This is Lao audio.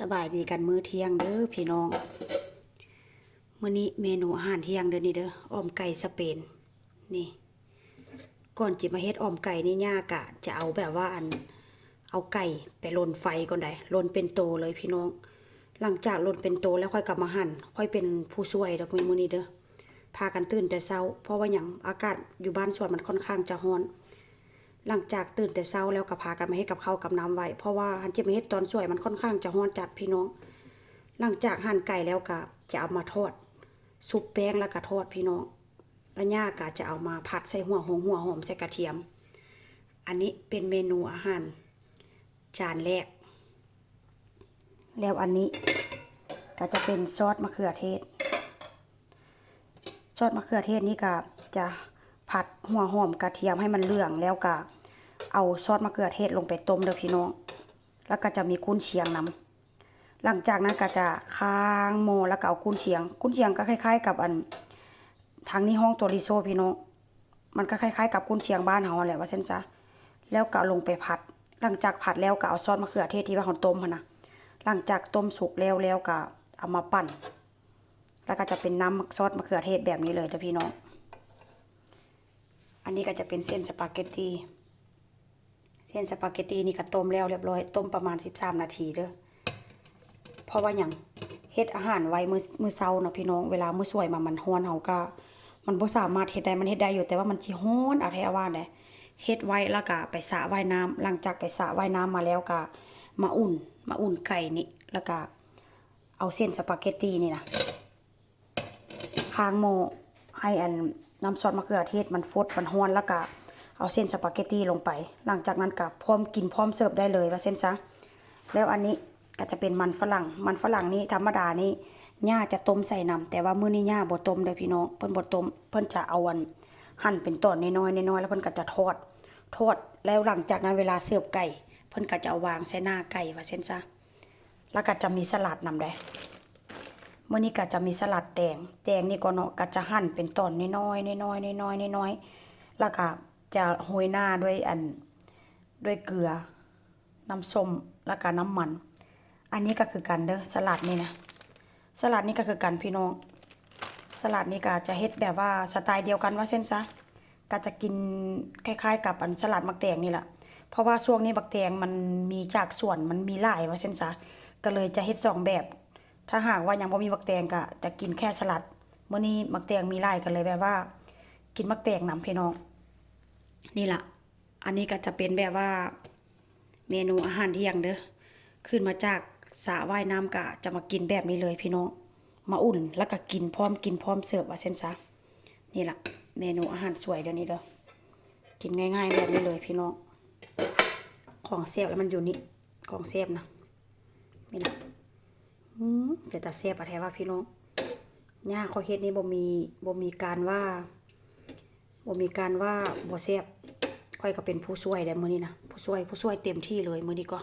ສະບາຍດີກັນມື້ທ່ຽງເດີພີ່ນ້ອງ. ມື້ນີ້ເມນູອາຫານທ່ຽງເດີນີ້ເດີ ອ່ອມໄກ່ສະເປນ. ນີ້ ກ່ອນຊິມາເຮັດອ່ອມໄກ່ນີ້ ຍ່າກະຈະເອົາແບບວ່າອັນ ເອົາໄກ່ໄປລົນໄຟກ່ອນໃດ໋ ລົນເປັນໂຕເລີຍພີ່ນ້ອງ. ຫຼັງຈາກລົນເປັນໂຕແລ້ວ ຂ້ອຍກໍມາຫັ່ນ ຂ້ອຍເປັນຜູ້ຊ່ວຍເດີມື້ນີ້ເດີ. ພາກັນຕື່ນແຕ່ເຊົ້າ ເພາະວ່າຫຍັງ ອາກາດຢູ່ບ້ານສວນມັນຂ້ອນຂ້າງຈະຮ້ອນ. ຫຼັງຈາກຕື່ນແຕ່ເຊົ້າແລ້ວກໍພາກັນມາເຮັດກັບເຂົ້າກັບນ້ຳໄວ້ ເພາະວ່າຄັນຊິມາເຮັດຕອນສວຍມັນຂ້ອນຂ້າງຈະຮ້ອນຈັດພີ່ນ້ອງ. ຫຼັງຈາກຫັ່ນໄກ່ແລ້ວກໍຈະເອົາມາທອດ ຊຸບແປ້ງແລ້ວກໍທອດພີ່ນ້ອງ. ແລ້ວຍ່າກໍຈະເອົາມາຜັດໃສ່ຫົວຫົງຫົວຫອມໃສ່ກະທຽມ. ອັນນີ້ເປັນເມນູອາຫານຈານແລກ. ແລ້ວອັນນີ້ກໍຈະເປັນຊອດມະເຂືອເທດ. ຊອດມະເຂືອເທດນີ້ກໍຈະຜັດຫົວຫອມກະທຽມໃຫ້ມັນເຫຼືອງ ແລ້ວກໍເອົາຊອດມະເຂືອເທດລົງໄປຕົ້ມເດີພີ່ນ້ອງ. ແລ້ວກໍຈະມີກຸນຊຽງນຳ. ຫຼັງຈາກນັ້ນກໍຈະຄ້າງໝໍ້ ແລ້ວກໍເອົາກຸນຊຽງ, ກຸນຊຽງກໍຄ້າຍໆກັບອັນ ທາງນີ້ຮ້ອງໂຕລິໂຊພີ່ນ້ອງ, ມັນກໍຄ້າຍໆກັບກຸນຊຽງບ້ານເຮົາຫັ້ນແຫຼະວ່າຊັ້ນຊະ. ແລ້ວກໍເອົາລົງໄປຜັດ, ຫຼັງຈາກຜັດແລ້ວກໍເອົາຊອດມະເຂືອເທດທີ່ວ່າເຮົາຕົ້ມຫັ້ນນະ, ຫຼັງຈາກຕົ້ມສຸກແລ້ວ ແລ້ວກໍເອົາມາປັ່ນ ແລ້ວກໍຈະເປັນນ້ຳຊອດມະເຂືອເທດແບບນີ້ເລີຍເດີພີ່ນ້ອງ. ອັນນີ້ກໍຈະເປັນເສັ້ນສະປາເກັດຕີ. ເສັ້ນສະປາເກັດຕີນີ້ກໍຕົ້ມແລ້ວລຽບຮ້ອຍ, ຕົ້ມປະມານສິບສາມນາທີເດີ. ເພາະວ່າຫຍັງ? ເຮັດອາຫານໄວ້ມື້ ມື້ເຊົ້າເນາະພີ່ນ້ອງ, ເວລາມື້ສວຍມາມັນຮ້ອນ ເຮົາກໍ ມັນບໍ່ສາມາດເຮັດໄດ້, ມັນເຮັດໄດ້ຢູ່ ແຕ່ວ່າມັນຊິຮ້ອນເອົາແທ້ເອົາວ່າໃດ. ເຮັດໄວ້ແລ້ວກໍໄປສະວ່າຍນ້ຳ, ຫຼັງຈາກໄປສະວ່າຍນ້ຳມາແລ້ວກໍມາອຸ່ນ, ມາອຸ່ນໄກ່ນີ້ ແລ້ວກໍເອົາເສັ້ນສະປາເກັດຕີນີ້ນະ ຄ້າງໝໍ້ໃຫ້ອັນນ້ຳຊອດມະເຂືອເທດມັນຟົດ ມັນຮ້ອນ ແລ້ວກະເອົາເສັ້ນສະປາເກັດຕີລົງໄປ. ຫຼັງຈາກນັ້ນກະພ້ອມກິນພ້ອມເສີບໄດ້ເລີຍວ່າຊັ້ນຊະ. ແລ້ວອັນນີ້ກະຈະເປັນມັນຝຣັ່ງ, ມັນຝຣັ່ງນີ້ທຳມະດານີ້ຍ່າຈະຕົ້ມໃສ່ນຳ, ແຕ່ວ່າມື້ນີ້ຍ່າບໍ່ຕົ້ມເດີພີ່ນ້ອງ, ເພິ່ນບໍ່ຕົ້ມ, ເພິ່ນຈະເອົາອັນ ຫັ່ນເປັນຕອນນ້ອຍໆ ນ້ອຍໆ ແລ້ວເພິ່ນກະຈະທອດ, ທອດແລ້ວຫຼັງຈາກນັ້ນເວລາເສີບໄກ່ ເພິ່ນກະຈະເອົາວາງໃສ່ໜ້າໄກ່ວ່າຊັ້ນຊະ. ແລ້ວກະຈະມີສະຫຼັດນຳເດ້. ມື້ນີ້ກະຈະມີສະຫຼັດແຕງ, ແຕງນີ້ກໍເນາະ ກະຈະຫັ່ນເປັນຕອນນ້ອຍໆ ນ້ອຍໆ ນ້ອຍໆ ນ້ອຍໆ ແລ້ວກະຈະໂຮຍໜ້າດ້ວຍອັນ ດ້ວຍເກືອ, ນ້ຳສົ້ມ ແລ້ວກະນ້ຳມັນ. ອັນນີ້ກະຄືກັນເດີ ສະຫຼັດນີ້ນະ, ສະຫຼັດນີ້ກະຄືກັນພີ່ນ້ອງ. ສະຫຼັດນີ້ກະຈະເຮັດແບບວ່າສະໄຕດຽວກັນວ່າຊັ້ນຊະ. ກະຈະກິນຄ້າຍໆກັບອັນສະຫຼັດໝາກແຕງນີ້ລະ, ເພາະວ່າຊ່ວງນີ້ໝາກແຕງມັນມີຈາກສວນ ມັນມີຫຼາຍວ່າຊັ້ນຊະ, ກະເລີຍຈະເຮັດສອງແບບ. ຖ້າຫາກວ່າຍັງບໍ່ມີໝາກແຕງກະຈະກິນແຄ່ສະຫຼັດ, ມື້ນີ້ໝາກແຕງມີຫຼາຍ ກະເລີຍແບບວ່າກິນໝາກແຕງນຳພີ່ນ້ອງ. ນີ້ລະ ອັນນີ້ກະຈະເປັນແບບວ່າເມນູອາຫານທ່ຽງເດີ, ຂຶ້ນມາຈາກສະວ່າຍນ້ຳກະຈະມາກິນແບບນີ້ເລີຍພີ່ນ້ອງ, ມາອຸ່ນແລ້ວກະກິນພ້ອມ ກິນພ້ອມເສີບວ່າຊັ້ນຊະ. ນີ້ລະເມນູອາຫານສວຍດຽວນີ້ເດີ, ກິນງ່າຍໆແບບນີ້ເລີຍພີ່ນ້ອງ. ຂອງແຊບລະມັນຢູ່ນີ້, ຂອງແຊບນະ ນີ້ລະ. ອືມ ເປັນຕາແຊບແທ້ວ່າພີ່ນ້ອງ. ຍ່າຂ້ອຍເຮັດນີ້ບໍ່ມີ ບໍ່ມີການວ່າ ບໍ່ມີການວ່າບໍ່ແຊບ. ຂ້ອຍກໍເປັນຜູ້ຊ່ວຍໄດ໋ມື້ນີ້ນະ, ຜູ້ຊ່ວຍ ຜູ້ຊ່ວຍເຕັມທີ່ເລີຍມື້ນີ້ກໍ